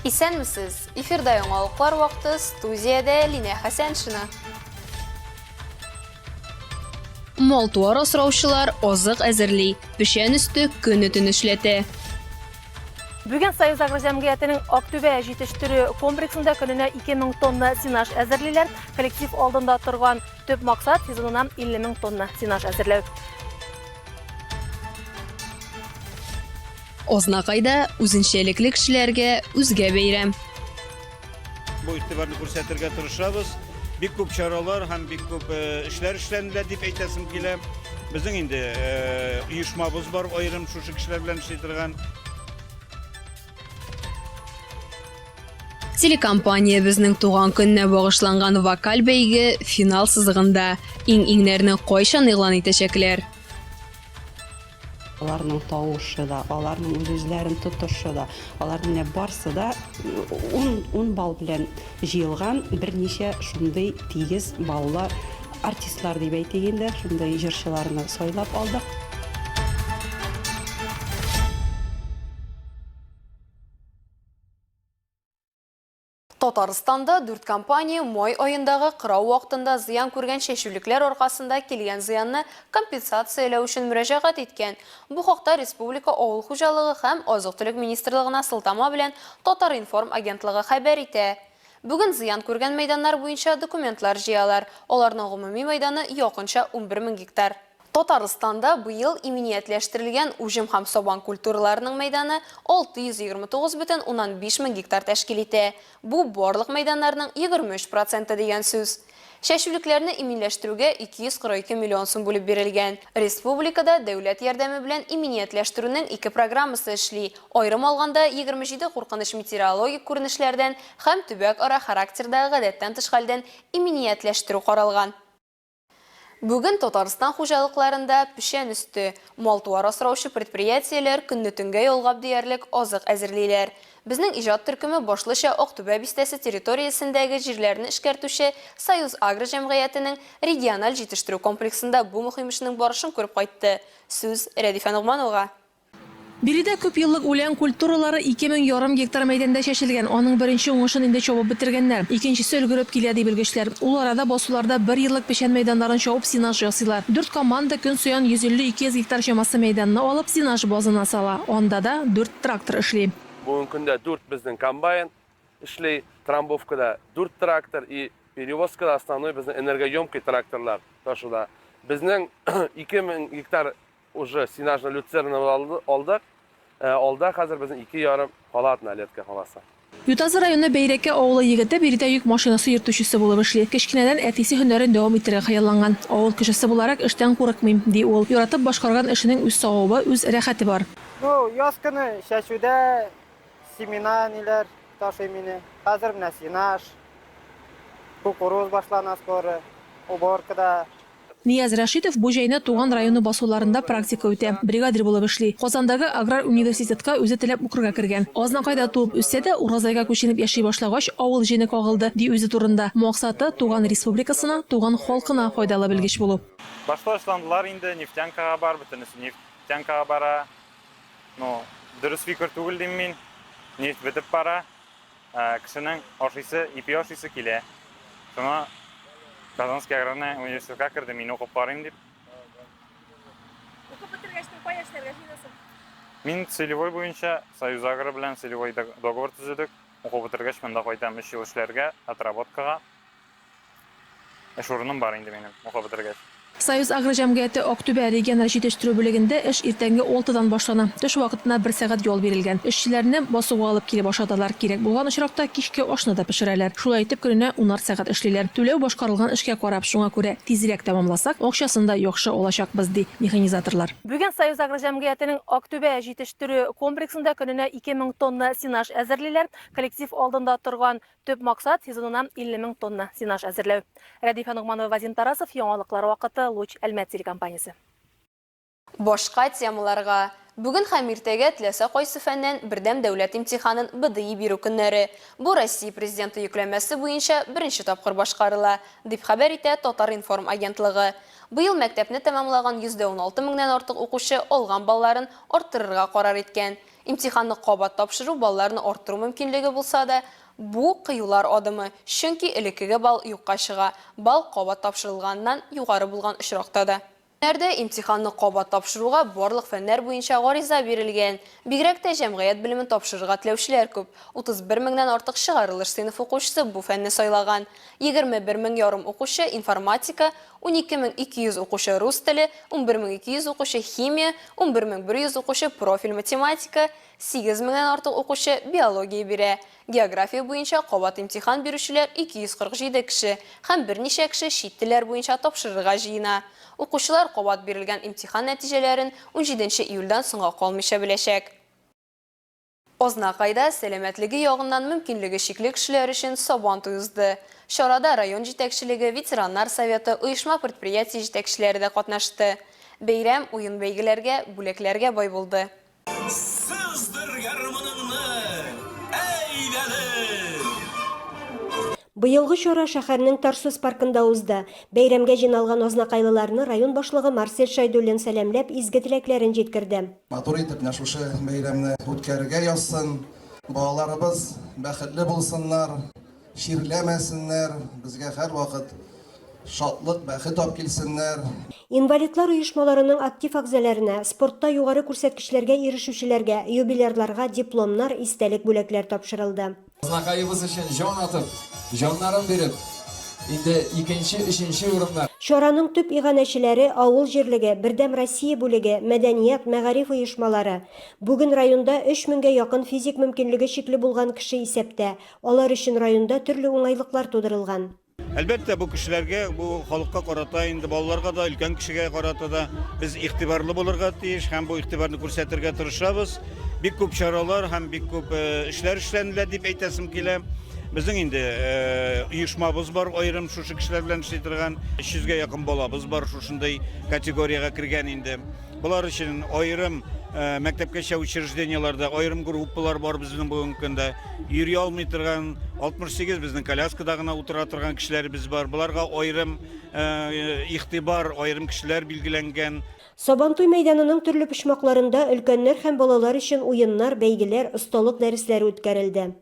Исәнмесез! Эфирда яңалыклар вакыты, студиядә Линә Хәсәншина. Мал-туар асраучылар азык әзерли, печән өсте көне-төн эшләтә. Бүген Союз агро җәмгыятенең Актүбә җитештерү комплексында көненә 2000 тонна сенаж әзерлиләр. Коллектив алдында торган төп максат сезонына 50 мең тонна сенаж әзерләү. Азнакайда үзенчәлекле кешеләргә үзгә бәйрәм. Бу игътибарны күрсәтергә тырышабыз. Бик күп чаралар һәм бик күп э, эшләр эшләнелә дип әйтәсем килә. Безнең инде э, оешмабыз бар аерым шушы кешеләр белән эшли торган. Телекомпаниябезнең туган көненә багышланган вокаль бәйге финал сызыгында. Иң-иңнәрне кайчан игълан итәчәкләр? Аларның тавышы да, аларның үз-үзләрен тотышы да, аларның менә барсы да ун, ун балл белән җыелган берничә шундый тигез баллы артистлар дип әйтик инде, шундый җырчыларны сайлап алдык. Татарстанда дүрт компания май аендагы кырау вакытында зыян күргән чәчүлекләр аркасында килгән зыянны компенсацияләү өчен мөрәҗәгать иткән. Бу хакта республика Авыл хуҗалыгы һәм азык-төлек министрлыгына сылтама белән Татар-информ агентлыгы хәбәр итә. Бүген зыян күргән мәйданнар буенча документлар җыялар. Аларның гомуми мәйданы якынча 11 мең гектар. Татарстанда быел иминиятләштерелгән уҗым һәм сабан культураларының мәйданы 629,5 мең гектар тәшкил итә. Бу, барлык мәйданнарның 23 проценты дигән сүз. Чәчүлекләрне иминләштерүгә 242 миллион сум бүлеп бирелгән. Республикада дәүләт ярдәме белән иминиятләштерүнең ике программасы эшли, аерым алганда, 27 куркыныч метеорологик күренешләрдән һәм төбәк-ара характердагы гадәттән тыш хәлдән иминиятләштерү каралган. Бүген Татарстан хуҗалыкларында печән өсте. Мал-туар асраучы предприятиеләр көнне төнгә ялгап диярлек азык әзерлиләр. Безнең иҗат төркеме башлыча Актүбә бистәсе территориясендәге җирләрне эшкәртүче Союз-Агро җәмгыятенең региональ җитештерү комплексында бу мөһим эшнең барышын күреп кайтты. Сүз Рәдифә Ногмановага. Биредә күпьеллык үлән культуралары 2 мең ярым гектар мәйданда чәчелгән. Аның беренче уңышын инде чабып бетергәннәр. Икенчесе өлгереп килә, ди белгечләр. Ул арада басуларда бер еллык печән мәйданнарын чабып сенаж ясыйлар. Дүрт команда көн саен 150-200 гектар чамасы мәйданны алып, сенаж базына сала. Анда да дүрт трактор эшли. Бүгенге көндә дүрт безнең комбайн эшли, трамбовкада дүрт трактор и перевозкада основной безнең энергоемкий тракторлар ташуда. Безнең 2000 гектар Уже сенажный люцерна алдык. Алда хәзер безнең 2,5 кала однолетка каласы. Ютазы районы Бәйрәкә авылы егете биредә йөк машинасы йөртүчесе булып эшли. Кечкенәдән әтисе һөнәрен дәвам итәргә хыялланган. Авыл кешесе буларак, эштән курыкмыйм, ди ул. Яратып башкарган эшенең үз савабы, үз рәхәте бар. Ну, яз көне чәчүдә семена ниләр ташыйм инде. Хәзер менә сенаж, кукуруз башлана скоро, уборкада. Нияз Рәшитов бу җәйне туган районы басуларында практика үтә, бригадир булып эшли. Казандагы аграр университетка үзе теләп укырга кергән. Азнакайда туып үссә дә, Уразайга күченеп яши башлагач, авыл җене кагылды, ди үзе турында. Максаты, туган республикасына, туган халкына файдалы белгеч булу. Башта очландылар инде, нефтянкага бар, бөтенесе нефтянкага бара. Ну, дөрес фикер түгел дим мин. Нефть бетеп бара. Ә, кешенең ашыйсы, ипи ашыйсы килә. Шуңа Казанский аграрный университетка кердем, мин укып карыйм дип. Укып бетергәч, кая эшләргә җыенасың? Мин целевой буенча Союз Агро белән целевой договор төзедек. Укып бетергәч, монда кайтам 3 ел эшләргә, отработкага. Эш урыным бар инде минем, укып бетергәч. Союз Агро җәмгыяте Актүбә региональ җитештерү бүлегендә эш иртәнге алтыдан башлана. Төш вакытына бер сәгать ял бирелгән. Эшчеләрне басуга алып килеп ашаталар, кирәк булган очракта кичке ашны да пешерәләр. Шулай итеп көненә унар сәгать эшлиләр. Түләү башкарылган эшкә карап, шуңа күрә тизрәк тәмамласак, акчасын да яхшы алачакбыз, ди механизаторлар. Бүген Союз Агро җәмгыятенең Актүбә җитештерү комплексында көненә 2000 тонна сенаж әзерлиләр. Коллектив алдында торган Төп максат, сезонына 50 мең тонна сенаж әзерләү. Рәдифә Ногманова, Вадим Тарасов, Яңалыклар вакыты, Луч, Әлмәт телекомпаниясе. Башка темаларга. Бүген һәм иртәгә теләсә кайсы фәннән Бердәм дәүләт имтиханын, БДИ, бирү көннәре. Бу Россия Президенты йөкләмәсе буенча беренче тапкыр башкарыла, дип хәбәр итә Татар-информ агентлыгы. Быел мәктәпне тәмамлаган 116 меңнән артык укучы алган балларын арттырырга карар иткән. Имтиханны кабат тапшыру балларны арттыру мөмкинлеге булса да, бу, кыюлар адымы, чөнки элеккеге балл юкка чыга, балл кабат тапшырылганнан югары булган очракта да. Көннәрдә имтиханны кабат тапшыруга барлык фәннәр буенча гариза бирелгән. Бигрәк тә җәмгыять белемен тапшырырга теләүчеләр күп. 31 меңнән артык чыгарылыш сыйныф укучысы бу фәнне сайлаган. 21 мең ярым укучы, информатика, 12 мең 200 укучы, рус теле, 11 мең 200 укучы, химия, 11 мең 100 укучы, профиль математика, 8 меңнән артык укучы биология бирә. География буенча кабат имтихан бирүчеләр 247 кеше һәм берничә кеше чит телләр буенча тапшырырга җыена. Укучылар кабат бирелгән имтихан нәтиҗәләрен унҗиденче июльдән соңга калмыйча беләчәк. Азнакайда сәламәтлеге ягыннан мөмкинлеге чикле кешеләр өчен Сабантуй узды. Чарада район җитәкчелеге, ветераннар советы, оешма-предприятие җитәкчеләре дә катнашты. Бәйрәм уен-бәйгеләргә, бүләкләргә бай булды. Сыздыр гармуныңны, әйдәле! Быелгы чара шәһәрнең Тарсус паркында узды. Бәйрәмгә җыйналган азнакайлыларны район башлыгы Марсель Шәйдуллин сәламләп, изге теләкләрен җиткерде. Матур итеп менә шушы бәйрәмне үткәрергә язсын. Балаларыбыз бәхетле булсыннар. Чирләмәсеннәр, безгә һәрвакыт шатлык, бәхет алып килсеннәр. Инвалидлар оешмаларының актив әгъзаларына, спортта югары күрсәткечләргә ирешүчеләргә, юбилярларга дипломнар, истәлек бүләкләр тапшырылды. Азнакаебыз өчен җан атып, җаннарын биреп, инде икенче, өченче урыннар. Чараның төп иганәчеләре, авыл җирлеге, Бердәм Россия бүлеге, мәдәният, мәгариф оешмалары. Бүген районда өч меңгә якын физик мөмкинлеге чикле булган кеше исәптә. Алар өчен районда төрле уңайлыклар тудырылган. Әлбәттә, бу кешеләргә, бу халыкка карата инде балаларга да, өлкән кешегә карата да без игътибарлы булырга тиеш һәм бу игътибарны күрсәтергә тырышабыз. Бик күп чаралар һәм бик күп эшләр эшләнелә дип әйтәсем килә. Безнең инде оешмабыз бар, аерым шушы кешеләр белән эшли торган 300 гә якын балабыз бар шушындый категориягә кергән инде. Болар өчен аерым мәктәпкәчә учреждениеләрдә аерым группалар бар безнең бүгенге көндә. Йөри алмый торган 68 безнең коляскада гына утыра торган кешеләребез бар. Боларга аерым игътибар, аерым кешеләр билгеләнгән. Сабантуй мәйданының төрле почмакларында өлкәннәр һәм балалар өчен уеннар, бәйгеләр, осталык дәресләре үткәрелде.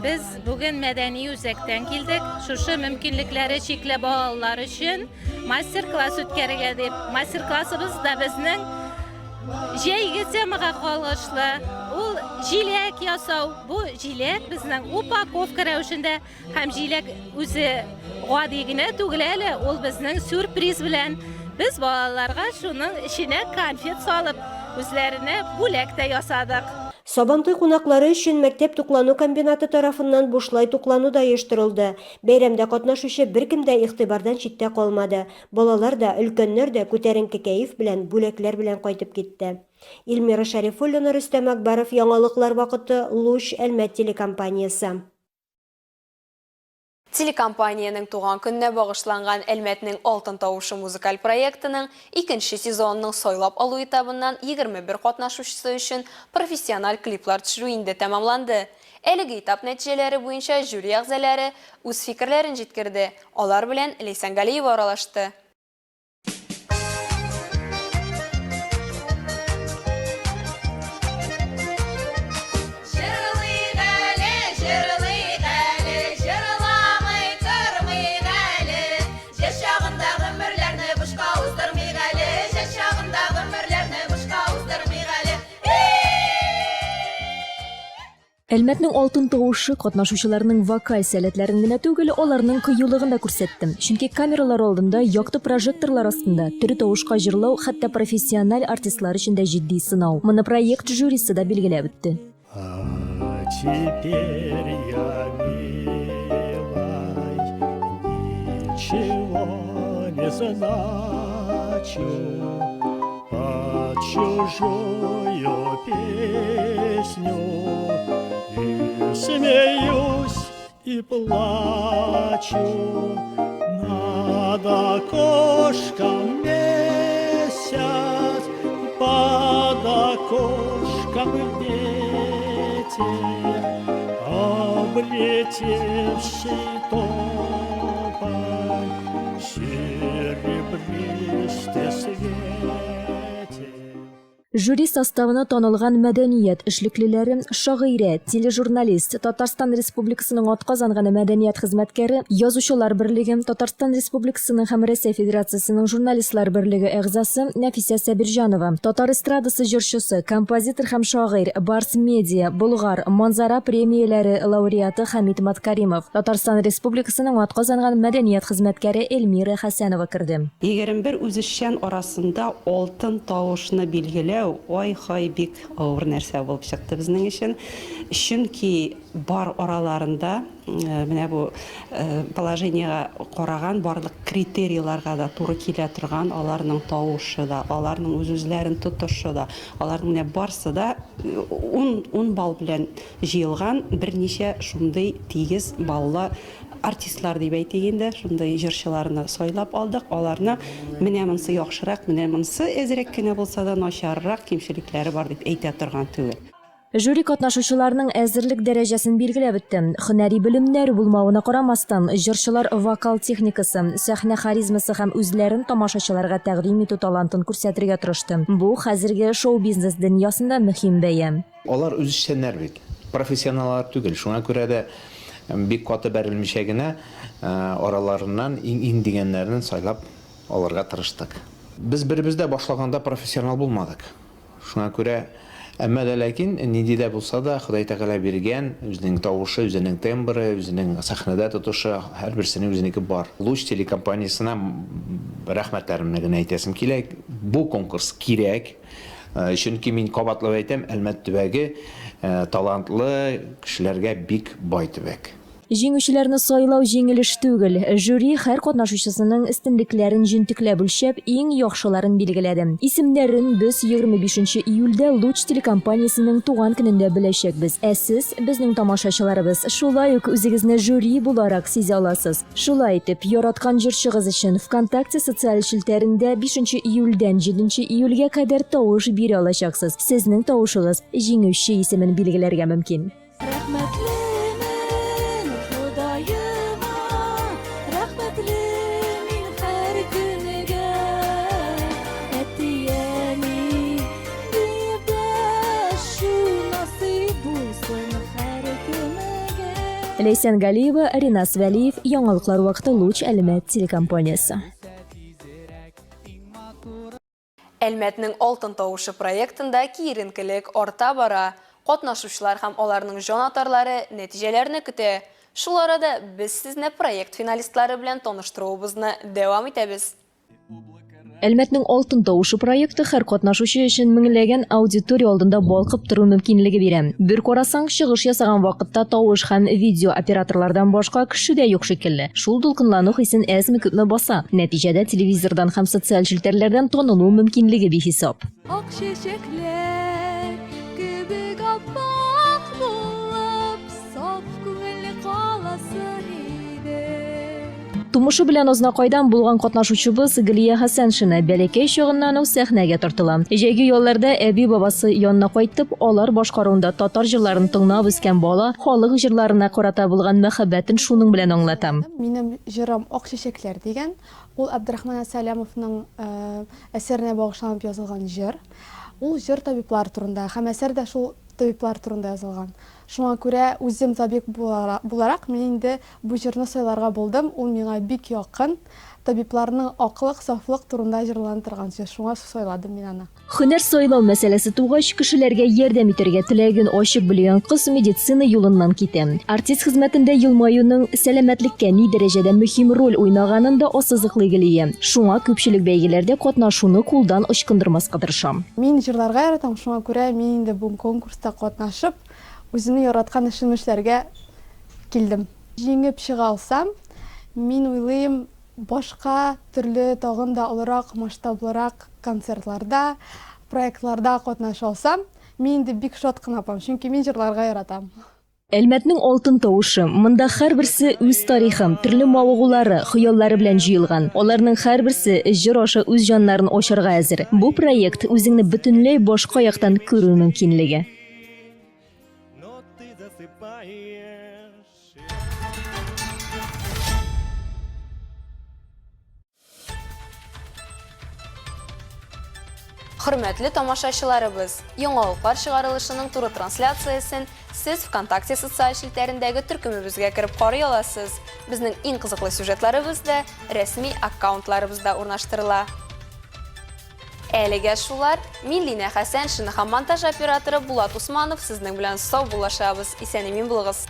Без бүген мәдәни үзәктән килдек. Шушы мөмкинлекләре чикле балалар өчен мастер-класс үткәрергә дип. Мастер-классыбыз да безнең җәйге темага кагылышлы. Ул җиләк ясау. Бу җиләк безнең упаковка рәвешендә Һәм җиләк үзе гади генә түгел әле, ул безнең сюрприз белән. Без балаларга шуның эченә конфет салып, үзләренә бүләк тә ясадык. Сабантуй кунаклары өчен мәктәп туклану комбинаты тарафыннан бушлай туклану да оештырылды. Бәйрәмдә катнашучы беркем дә игътибардан читтә калмады. Балалар да, өлкәннәр дә күтәренке кәеф белән, бүләкләр белән кайтып китте. Эльмира Шәрифуллина, Рөстәм Акбаров, Яңалыклар вакыты, Луч, Әлмәт телекомпаниясе. Телекомпаниянең туган көненә багышланган Әлмәтнең алтын тавышы музыкаль проектының икенче сезонының сайлап алу этабыннан 21 катнашучысы өчен профессиональ клиплар төшерү инде тәмамланды. Әлеге этап нәтиҗәләре буенча жюри әгъзалары үз фикерләрен җиткерде. Алар белән Ләйсән Галиева аралашты. Җырлыйк әле, җырлыйк әле, җырламый тормыйк әле. Җыр чагында гомерләрне бушка уздырмыйк әле, җыр чагында гомерләрне бушка уздырмыйк әле. Әлмәтнең алтын тавышы катнашучыларның вокаль сәләтләрен генә түгел, аларның кыюлыгын да күрсәтте. Чөнки камералар алдында, якты прожекторлар астында тере тавышка җырлау хәтта профессиональ артистлар өчен дә җитди сынау. Моны проект жюрисы да билгеләп үтте. А теперь я, милай, ничего не значу. Под чужую песню и смеюсь, и плачу. Над окошком месяц, под окошком ветер. Облетевший тополь серебристый светит. Жюри составына танылган мәдәният эшлеклеләре, шагыйрә, тележурналист, Татарстан Республикасының атказанган мәдәният хезмәткәре, Язучылар берлеге, Татарстан Республикасының һәм Рәсәй Федерациясенең Журналистлар берлеге әгъзасы Нәфисә Сабирҗанова, татар эстрадасы җырчысы, композитор һәм шагыйрь, Барс Медиа, Болгар, Манзара премияләре лауреаты Хәмит Маткаримов, Татарстан Республикасының атказанган мәдәният хезмәткәре Эльмира Хәсәнова керде. 21 үзешчән арасында алтын тавышны билгеләү, ай-һай, бик авыр нәрсә булып чыкты безнең өчен. Чөнки бар араларында менә бу положениегә караган барлык критерийларга да туры килә торган аларның тавышы да, аларның үз-үзләрен тотышы да, аларның менә барсы да ун, ун балл белән җыелган берничә шундый тигез баллы Артистлар дип әйтик инде, шундый җырчыларны сайлап алдык. Аларны менә монсы яхшырак, менә монсы әзрәк кенә булса да начаррак, кимчелекләре бар дип әйтә торган түгел. Жюри катнашучыларның әзерлек дәрәҗәсен билгеләп үтте. Һөнәри белемнәре булмавына карамастан, җырчылар вокал техникасы, сәхнә харизмасы һәм үзләрен тамашачыларга тәкъдим итү талантын күрсәтергә тырышты. Бу, хәзерге шоу-бизнес дөньясында мөһим бәя. Алар үзешчәннәр бит, профессионаллар түгел, шуңа күрә дә бик каты бәрелмичә генә араларыннан иң-иң дигәннәрен сайлап алырга тырыштык. Без беребез дә башлаганда профессионал булмадык. Шуңа күрә, әмма дә ләкин нинди дә булса да Ходай Тәгалә биргән үзенең тавышы, үзенең тембры, үзенең сәхнәдә тотышы, һәрберсенең үзенеке бар. Луч телекомпаниясенә рәхмәтләремне генә әйтәсем килә. Бу конкурс кирәк. Чөнки мин кабатлап әйтәм, Әлмәт төбәге талантлы кешеләргә бик бай төбәк. Җиңүчеләрне сайлау җиңел эш түгел. Жюри һәр катнашучысының өстенлекләрен җентекләп үлчәп, иң яхшыларын билгеләде. Исемнәрен без 25 нче июльдә Луч телекомпаниясенең туган көнендә беләчәкбез. Ә сез, безнең тамашачыларыбыз, шулай ук үзегезне жюри буларак сизә аласыз. Шулай итеп, яраткан җырчыгыз өчен ВКонтакте социаль челтәрендә бишенче июльдән җиденче июльгә кадәр тавыш бирә алачаксыз. Сезнең тавышыгыз җиңүче исемен билгеләргә мөмкин. Рәхмәтлемен Ходаема, рәхмәтле мин һәр көнгә. Әти-әни диеп дәшү насыйп булсын һәркемгә. Ләйсән Галиева, Ринас Вәлиев, Яңалыклар вакыты Луч Әлмәт телекомпаниясе. Әлмәтнең алтын тавышы проектында киеренкелек арта бара. Катнашучылар һәм аларның җанатарлары нәтиҗәләрне көтә. Шул арада без сезне проект финалистлары белән таныштыруыбызны дәвам итәбез. Әлмәтнең алтын тавышы проекты һәр катнашучы өчен меңләгән аудитория алдында балкып тору мөмкинлеге бирә. Бер карасаң, чыгыш ясаган вакытта тавыш һәм видео операторлардан башка кеше дә юк шикелле. Шул дулкынлану хисен әзме-күпме баса. Нәтиҗәдә телевизордан һәм социаль челтәрләрдән танылу мөмкинлеге бихисап. Ак чәчәкләр кебек ап-ак булып, саф күңелле каласы иде. Тумышы белән Азнакайдан булган катнашучыбыз Галия Хәсәншина бәләкәй чагыннан ук сәхнәгә тартыла. Җәйге ялларда әби-бабасы янына кайтып, алар башкаруында татар җырларын тыңлап үскән бала халык җырларына карата булган мәхәббәтен шуның белән аңлата. Минем җырым Ак чәчәкләр дигән. Ул Әбдрахман Әсәләмовның әсәренә багышланып язылган җыр. Ул җыр табиблар турында һәм әсәр дә шул табиблар турында язылган. Шуңа күрә үзем табиб буларак, мин инде бу җырны сайларга булдым, ул миңа бик якын, табибларның аклык, сафлык турында җырлана торган җыр, шуңа сайладым мин аны. Һөнәр сайлау мәсьәләсе тугач, кешеләргә ярдәм итәргә теләген ачык белгән кыз медицина юлыннан китә. Артист хезмәтендә елмаюның сәламәтлеккә ни дәрәҗәдә мөһим роль уйнаганын да ассызыклый Гөлия. Шуңа күпчелек бәйгеләрдә катнашуны кулдан ычкындырмаска тырыша. Мин җырларга яратам, шуңа күрә мин инде бу конкурста катнашып, үземнең яраткан эшемне эшләргә килдем. Җиңеп чыга алсам, мин уйлыйм, Башка төрле тагын да олырак, масштаблырак концертларда, проектларда катнаша алсам, мин инде бик шат кына булам, чөнки мин җырларга яратам. Әлмәтнең алтын тавышы. Монда һәрберсе үз тарихы, төрле мавыгулары, хыяллары белән җыелган. Аларның һәрберсе җыр аша үз җаннарын ачарга әзер. Бу проект, үзеңне бөтенләй башка яктан күрү мөмкинлеге. Но ты засыпаешь. Хөрмәтле тамашачыларыбыз, Яңалыклар чыгарылышының туры трансляциясен сез ВКонтакте социаль челтәрендәге төркемебезгә кереп карый аласыз. Безнең иң кызыклы сюжетларыбыз да рәсми аккаунтларыбызда урнаштырыла. Әлегә шулар. Мин Линә Хәсәншина һәм монтаж операторы Булат Усманов сезнең белән саубуллашабыз. Исән-имин булыгыз.